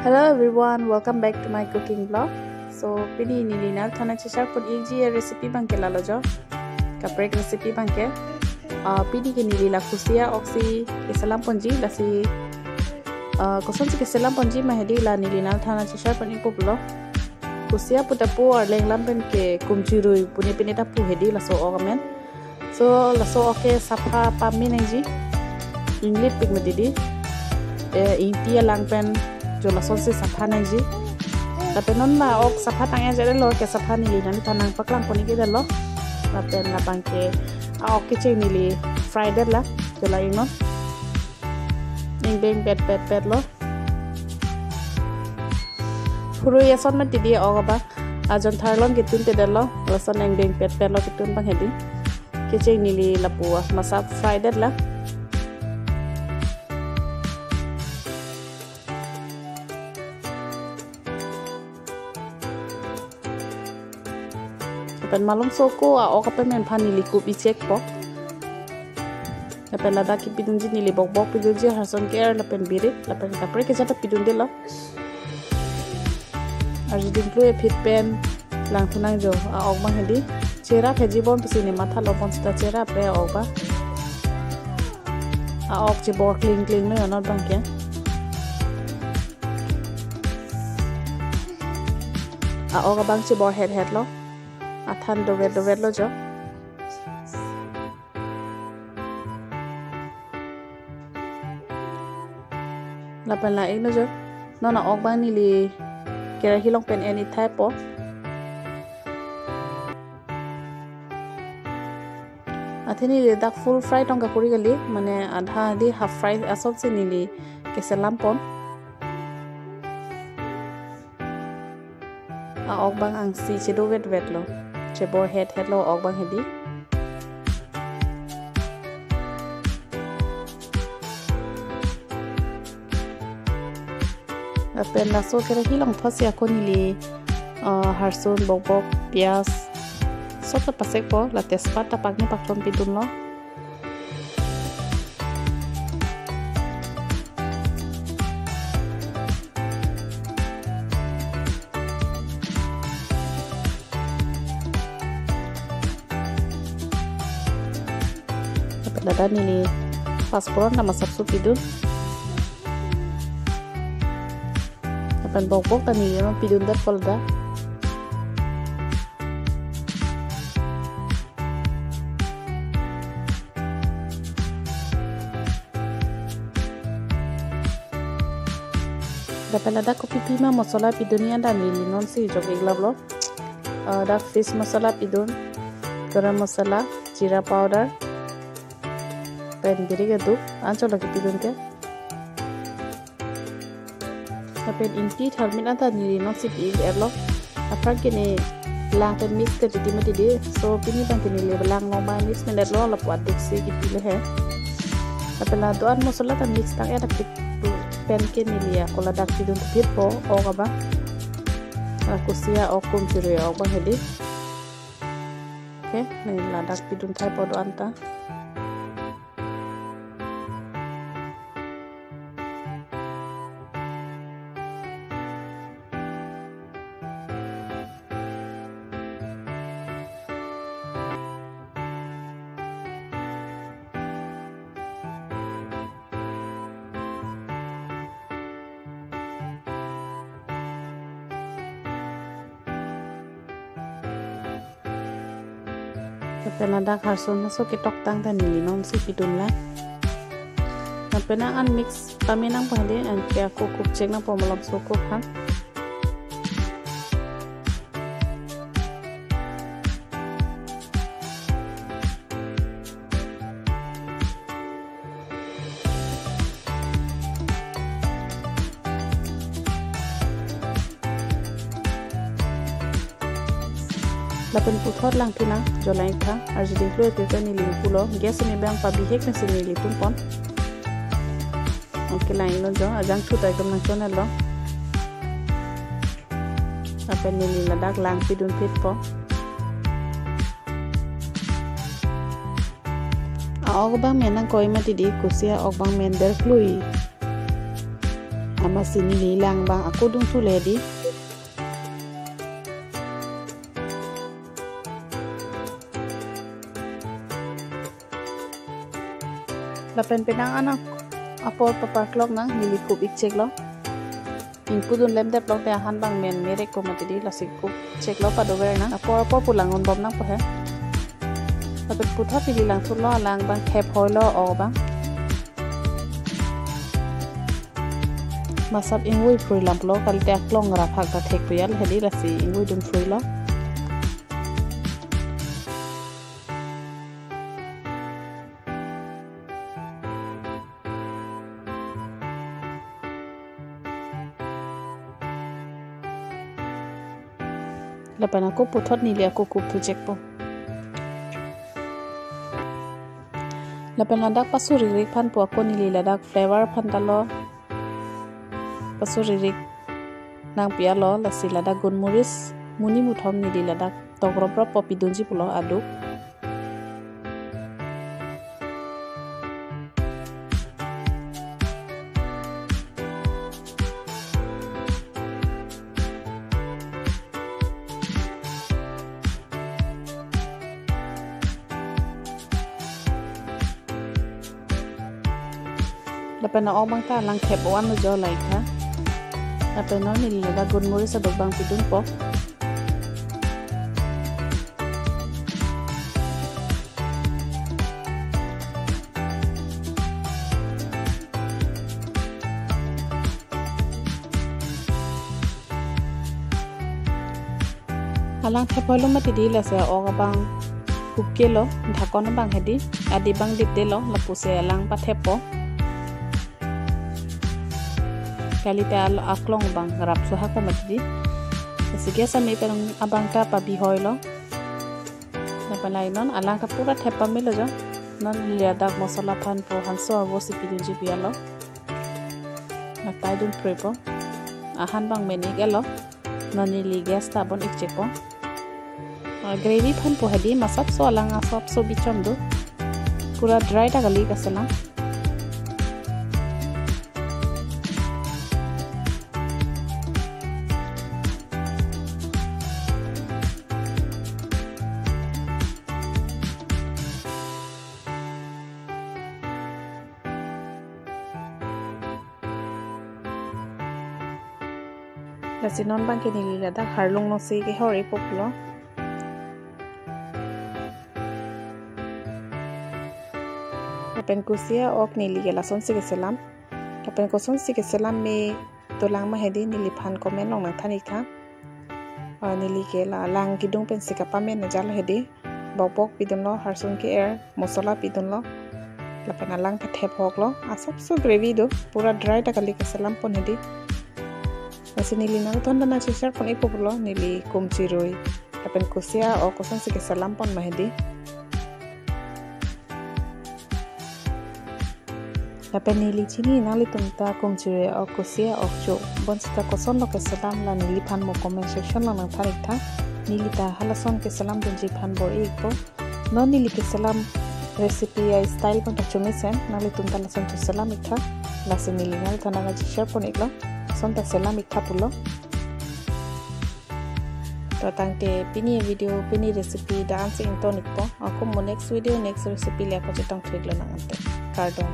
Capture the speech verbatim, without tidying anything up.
Hello everyone, welcome back to my cooking vlog. So pini neli nangthan nangcheshare pon-ikji recipe abangke lalo jo. Kaprek recipe abangke. Ah, pini ke neli la kusia oksi keselam ponji, lasi, ah, kosonsi keselam ponji ma hedi la neli nangthan nangcheshare pon-ikpo pulo. Kusia pu ta pu arleng alam pen ke kumchirui pune pine ta pu hedi laso ok amen. So laso ok ke sapha pame nangji. Inglip pik mati di. Eh, ingti alang pen jo lasonsi sapha nangji. Lapen non la ok sapha tang-e jadetlo, ke sapha neli nangthan nangpaklang pon-ikdetlo. Lapen labangke a-ok kecheng neli fry detlang. Jo la ingnon. Ingbeng pet pet petlo. Phurui ason mati di ok abang. Ajon tharlong ketun tedetlo. Lason ingbeng pet petlo ketun abang hedi. Kecheng neli lapu masa fry detlang. Lapen malomso ako a-ok apemen aphan neli kup-i chekpo. Lapen ladak kepidunji neli bokbok pidunji, harson ke-er lapen birik, lapen kaprek keja ta pidundetlo. Arjuding klui aphi pen langthu nang jo a-ok abang hedi. Cherap heji bon pusi ne mathalo, bonsita cherapre a-ok abang. A-ok chebor kling kling lo anot abangke. A-ok abang chebor het hetlo. Athan dovet dovetlo jo. Lapen la ingno jo. Non a-ok abang neli kerahi along pen en-ik thaipo. Athe neli dak full fry tong kakori kali, mane adha di half fry asonsi neli keselam pon. A-ok abang angsi chedovet vetlo. Chebor het hetlo ok abang hedi. Lapen laso kerahi along thotsi ako neli, ah, harson, bokbok, piyaj, sob ta pasekpo, la tejpat ta pakni pakthom pidunlo. Lapen ladak neli pasporan ta masapso pidun. Lapen bokbok ta neli ma pidundet kol da. Lapen ladak kopi pima masala pidunji anta neli nonsi jok-ik laplo. Ah, dak fish masala pidun, garam masala, jeera powder, pen birik aduk, anchot lake pidun ke. Lapen ingti tharmit anta neli nonsi pi-ik etlo. Aphrang ke ne lang pen mix te titi mati di. So pini abangke neli langno ma mix me-etlo, lapu aduksi kipilo he. Lapen la do-an masala ta mix tang-et aphi pen ke neli ako ladak pidun thippo ok abang. La kusia ok kumchirui ok abang hedi. Okay, neli ladak pidun thaipo do-an ta. Lapen ladak harson haso ketoktang ta neli nonsi pidunlang. Lapen nang an mix pame nangpo hedi, anke ako kup chek nangpo malomso ako aphan. Lapen puthot langthu nang, jo la-ingtha, arjuding klui aphi pen neli pulo, gas ne bang pabihek pensi neli tunpon. Okay, la-ingnon jo, ajangthu ta itum nangchonetlo. Lapen neli ladak lang pidun phitpo. A-ok abang men nangkoi mati di, kusia ok abang men der klui. Amatsi neli lang abang ako dun thu le di. Lapen penang anak apor paparklok nang neli kup ik cheklo. Ingpu dun lemdep lote ahan abang men merek ko mati di, lasi kup cheklo padover nang. Apor apor pu lang-un bom nangpo he. Lapen puthot neli lang thulo, alang abang thep hoilo ok abang. Masap ingvoi phrui lamlo, kalite aklong raphak ta thek puyal hedi, lasi ingvoi dun phruilo. Lapen ako puthot neli ako kup thu chekpo. Lapen ladak pasu rikrik aphan pu ako neli ladak flavor aphan ta lo. Pasu rikrik nangpi-alo, lasi ladak gunmuris muni muthom neli ladak tokroprop po pidunji pulo aduk. Lapen a-ok abang ta alang thep o-an lo jo laik tha. Lapen non neli ladak gunmuris aduk abang pidunpo. Alang thep hoilo mati di, lasi ok abang hukelo, dhakon abang hedi, adi abang dipdelo, lapusi alang patheppo. Kalite al-, aklong abang rap suhako mati di. Lasi gas ame pen abang ta pabi hoilo. Lapen lahai non alang ta pura thep pamelo jo. Non ladak masala aphan pu hanso avo si pidunji pi-alo. Nangtai dun phruipo. Ahan abang men ik-elo. Non neli gas ta bon ik chekpo. Ah, gravy aphan pu hedi masapso alang asapso bichom do. Pura dry ta kali kaselam. Lasi non abang ke neli ladak harlung alongsi kehor ipoklo. Lapen kusia ok neli ke lasonsi keselam. Lapen kosonsi keselam me dolang ma hedi neliphan comment along nangthan ik tha. Ah, neli ke la lang kidung pensi kapamen ajal hedi. Bokbok pidunlo, harsun ke-er, masala pidunlo. Lapen alang pathep hoklo. Asapso gravy do. Pura dry ta kali kaselam pon hedi. Lasi neli nangthon ta nangcheshare pon ikpo pulo. Neli kum chirui. Lapen kusia ok kosonsi keselam pon ma hedi. Lapen neli chini nanglitum ta kum chirui ok kusia ok cho. Bonsita kosonlo keselam la neliphan mo comment section along nangthan ik tha. Neli ta halason keselam dunji aphan bor-i ikpo. Non neli keselam recipe a-style abang ta chomesen. Nanglitum ta lason cheselam ik tha. Lasi neli nanglitum ta nangcheshare pon iklo. Lason ta selam ik tha pulo. To tangte pini video, pini recipe la-an si ington ikpo. Ako mo next video, next recipe le ako chetong thu iklo nang ante. Kardom.